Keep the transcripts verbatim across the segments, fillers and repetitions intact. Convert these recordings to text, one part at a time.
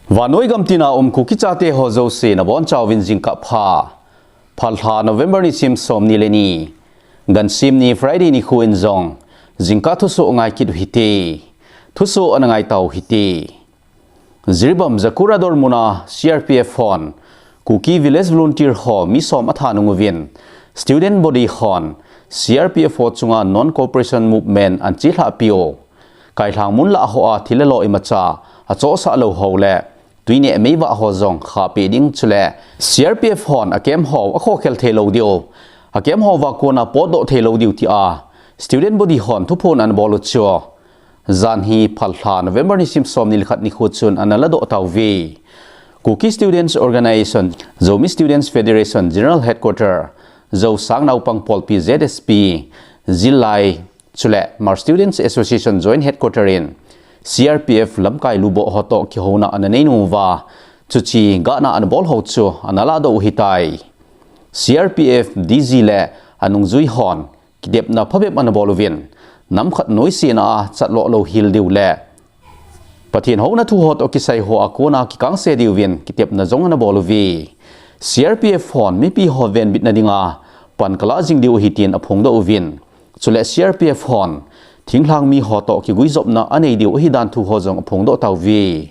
Vannoi gam tina um Kuki chate ho jouse nabonchauvin jingkah pha. Phalbi lha November nisim somni le ni, Gansim ni Friday nikho in jong jingkah thusoh ngai kit uhite. Thusoh ana ngai tau hite. Jiribam Jakurador muna C R P F hon Kuki Village Volunteer ho mi som atha nung uvin, student body hon C R P F ho chunga non-cooperation movement ana chelhah piu. Kailhang mun lah hoa thil le lo imacha achohsah lou ho le tui neh meivah ho jong khahpeh ding, chule C R P F hon a camp ho akhokhel thei lou diu, a camp ho uva kona potdoh thei lou diu tia student body hon thuphon ana bol u chu janhi phalbi lha November nisim somni le khat nikho chun ana ladoh tauve. Kuki Students Organization, Zomi Students Federation General Headquarter, Zosang Naupang Polpi Z S P, Zillai, chule Hmar Students Association Joint Headquarter in C R P F lamkai luboh ho toh kihouna ana nei nung uva, chuche gahna ana bol ho chu ana ladoh u ahitai. C R P F D G le anungjui hon kitepna phabep ana bol uvin, nam khat noisena a chatloh lou hel diu le Pathen houna thu ho toh kisai hoa kona kikangse diuvin kitepna jong ana bol uve. C R P F hon mipi ho venbitna dinga pan kalah jing diu ahi tin aphongdoh uvin, chule C R P F hon thinglhang mi ho toh kiguijopna anei diu ahidan thu ho jong aphongdoh tauve.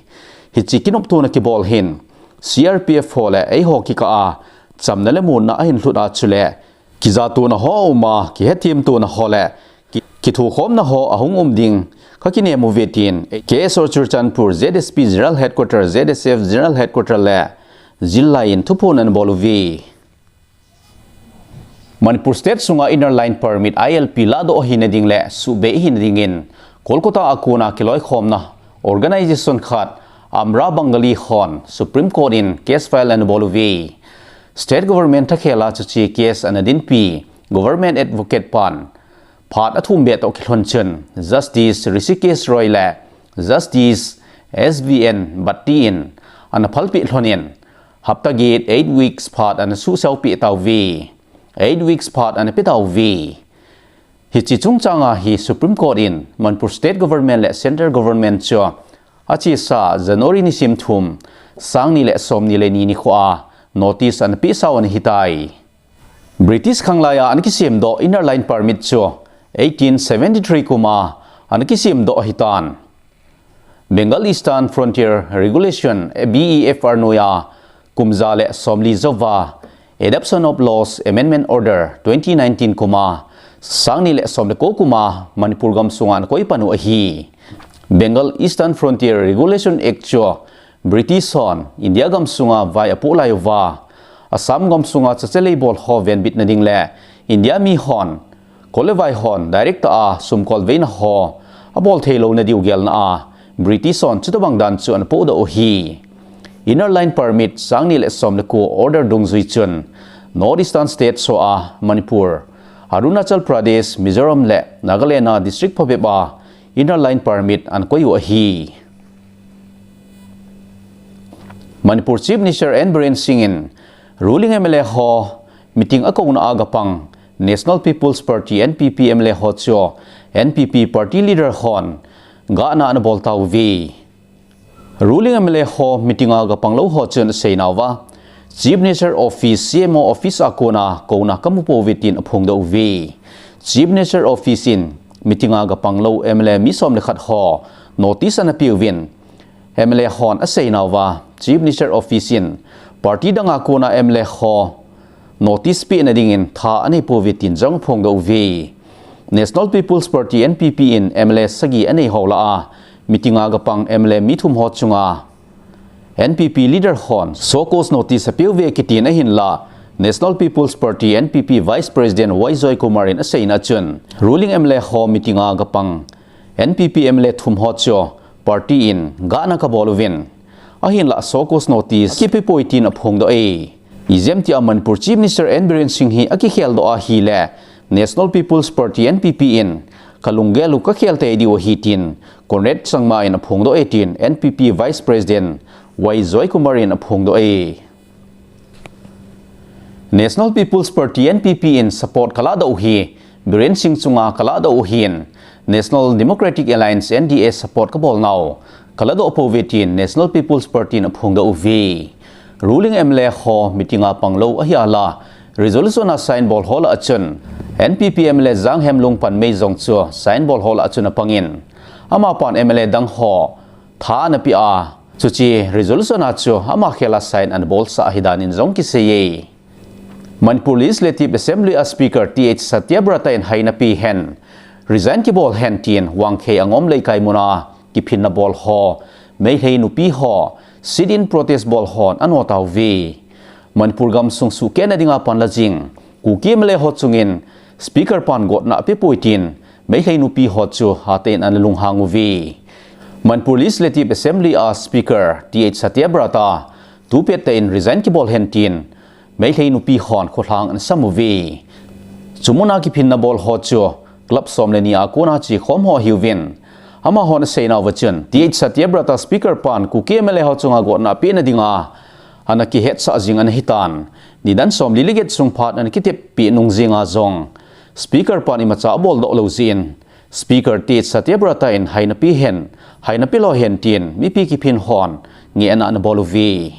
Hiche kinoptona kibol hin C R P F ho le eiho kikah a chamna le muanna ahin lhut a, chule kijatona ho aum a, kihetthemtona ho le ki, kithukhomna ho ahung um ding kakinem uve tin K S O Churachandpur Z S P General Headquarter, Z S F General Headquarter le Zillai in thuphon ana bol uve. Manipur State sunga Inner Line Permit, I L P, ladoh ahina ding le suhbei ahina dingin Kolkata a kona kiloikhomna organization khat, Amra Bengali hon Supreme Court in case file ana bol uve. State government thakhel a chuche case ana dinpi government advocate pan phat athum beh toh kilhon chun Justice Hrishikesh Roy le Justice S V N Bhatti in ana phalpeh lhonin, hapta get, eight weeks, phat ana suhseupi tauve. Eight weeks phat ana pe tauve. Hiche chungchanga hi Supreme Court in Manipur State Government le Central Government chu achesa January nisim thum, sangni le somni le ni nikhoa notice ana pehsau ana hitai. British khanglai a ana kisemdoh Inner Line Permit chu eighteen seventy-three kuma ana kisemdoh ahitan. Bengal Eastern Frontier Regulation, B E F R, noiya kumja le somli jouva Adoption of Laws Amendment Order twenty nineteen kuma, sangni le somle ko kuma Manipur gamsunga ana koipan u ahi. Bengal Eastern Frontier Regulation Act chu British hon India gamsunga vai apoh lai uva, Assam gamsunga chache leibol ho venbitna ding le India mi hon, kol le vai hon direct a sumkol veina ho abol thei louna diu gelna a British hon chutobang dan chu ana pohdoh u ahi. Inner Line Permit sangni le somle ko order dungjui chun North Eastern States hoa Manipur, Arunachal Pradesh, Mizoram le Nagaland a district phabep a Inner Line Permit ana koi u ahi. Manipur Chief Minister N Biren Singh in ruling M L A ho meeting akouna a gapang National People's Party, N P P, M L A ho chu N P P party leader hon gahna ana bol tauve. Ruling M L A ho meeting a gapang lou ho chun aseinauva, Chief Minister Office, C M O Office a kona kouna kamu pouve tin aphongdoh uve. Chief Minister Office in meeting a gapang lou M L A mi somle khat ho notice ana peuvin, M L A hon aseinauva, Chief Minister Office in party danga kona M L A ho notice pehna dingin tha anei pouve tin jong aphongdoh uve. National People's Party, N P P, in M L A sagi anei ho lah a meeting a gapang M L A mi thum ho chunga N P P leader hon show cause notice apeuve kitin ahinla, National People's Party, N P P, Vice President Y Joykumar in aseina chun, ruling M L A ho meeting a gapang N P P M L A thum ho chu party in gahna kabol uvin, ahinla show cause notice kipe poi tin aphongdoh e. Ijemtia Manipur Chief Minister N Biren Singh hi akikheldoh ahile, National People's Party, N P P, in kalunggel u kakhel tei diu ahi tin Conrad Sangma in aphongdoh e tin N P P Vice President Y Joykumar in aphongdoh e. National People's Party, N P P, in support kalahdoh u hi Biren Singh chunga kalahdoh u ahin, National Democratic Alliance, N D A, support kabolnau kaladoh pouve tin National People's Party in aphongdoh uve. Ruling M L A ho meeting a panglou ahi a la, resolution a sign bol ho lah a chun N P P M L A Jang Hemlung Panmei jong chu sign bol ho lah a chun apangin, amapan M L A dang ho tha ana pe a, chuche resolution a chu ama khel a sign ana bolsah ahi danin jong kiseiye. Manipur Legislative Assembly a Speaker T H Satyabrata in haina pe hen, resign kibol hen tin Wangkhei Angom Leikai mun a kiphinna bol ho, Meitei nupi ho, sit-in protest bol hon anoh tauve. Manipur gamsung sukehna dinga panla jing Kuki M L A ho chungin Speaker pan gotna apepoi tin Meitei nupi ho chu hatah in ana lunghang uve. Manipur Legislative Assembly a Speaker T H Satyabrata tupet tah in resign kibol hen tin Meitei nupi hon kholhang ana sam uve. Chu mun a kiphinna bol ho chu club som le ni a kona chekhom ho ahiuvin, amahon aseinauva chun T H Satyabrata Speaker pan Kuki M L A ho chunga gotna apehna dinga ana kihetsah jing ana hitan, nidan somli le get sung phat ana kiteppi nung jinga jong Speaker pan imacha aboldoh lou jeh in Speaker T H Satyabrata in haina pe hen, haina pe lou hen tin mipi kiphin hon ngehna ana bol uve.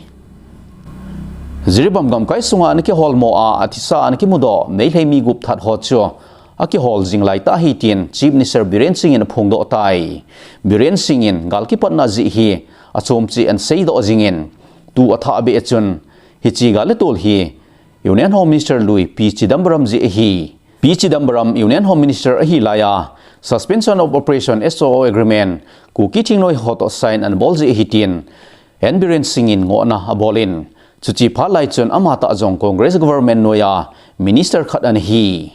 Jiribam gamkai sunga ana kiholmo a, athisa ana kimudoh Meitei mi gup that ho chu akihol jing lai tah ahi tin Chief Minister Biren Singh in aphongdoh tai. Biren Singh in gal kipatna jeh hi achom cheh ana seidoh jingin, tu athah beh a chun hiche gal le tol hi Union Home Minister lui P Chidambaram jeh ahi. P Chidambaram Union Home Minister ahi laiya Suspension of Operation, S O O Agreement Kuki thingnoi ho toh sign ana bol jeh ahi tin N Biren Singh in ngohna abolin, chuche phat lai chun amatah jong Congress government noiya minister khat ana hi.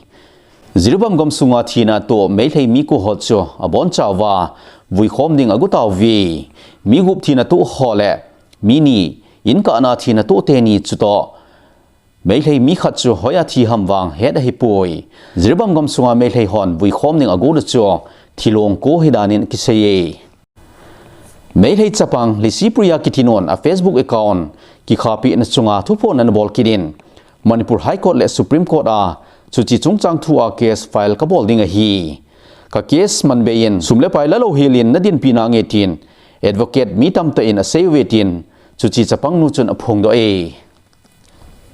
Jiribam gamsunga thina toh Meitei mi ko ho chu abonchauva vuikhom ding agot tauve. Mi gup thina toh ho le mi ni, inkahna thina toh teni chutoh Meitei mi khat chu hoiya thi ham vang het ahipoi. Jiribam gamsunga Meitei hon vuikhom ding agot u chu thilong ko ahi danin kiseiye. Meitei chapang Lisipriya kiti nun a Facebook account kikhahpehna chunga thuphon ana bol kit in, Manipur High Court le Supreme Court a chuche chungchang thua case file kabol ding ahi. Ka case manbei in sum le pai lalou helin nadinpi nange tin advocate mi tamtah in aseiuve tin chuche chapangnu chun aphongdoh e.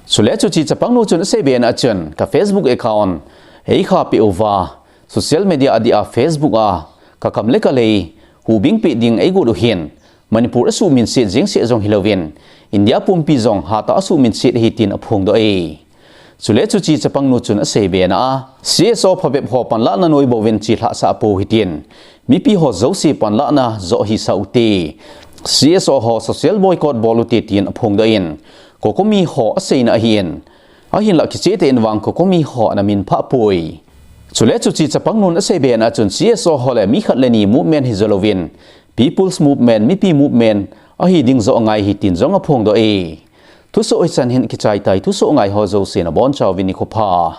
Chule chuche chapangnu chun asei bena a chun, ka Facebook account eikhahpeh uva, social media adeh a Facebook a kakam le kalei hubingpeh ding eigot u hin, Manipur asuhminset jeng seh jong hilouvin, India pumpi jong hatah a asuhminset ahi tin aphongdoh e. Chule chuche chapangnu chun asei bena a, C S O phabep ho panlahna noi bouvin chelhahsah pou hitin, mipi ho jouse panlahna joh hisah ute, C S O ho social boycott bol ute tin aphongdoh in, COCOMI ho aseina ahin, ahinlah kichehtah in vang COCOMI ho ana minphah poi. Chule chuche chapangnun asei bena a chun C S O ho le mi khat le ni movement hijo louvin, People's Movement, mipi movement ahi ding joh angai ahi tin jong aphongdoh e. Thusoh hichan hin kichai tai, thusoh ngai ho jousen abonchauvin nikho pha.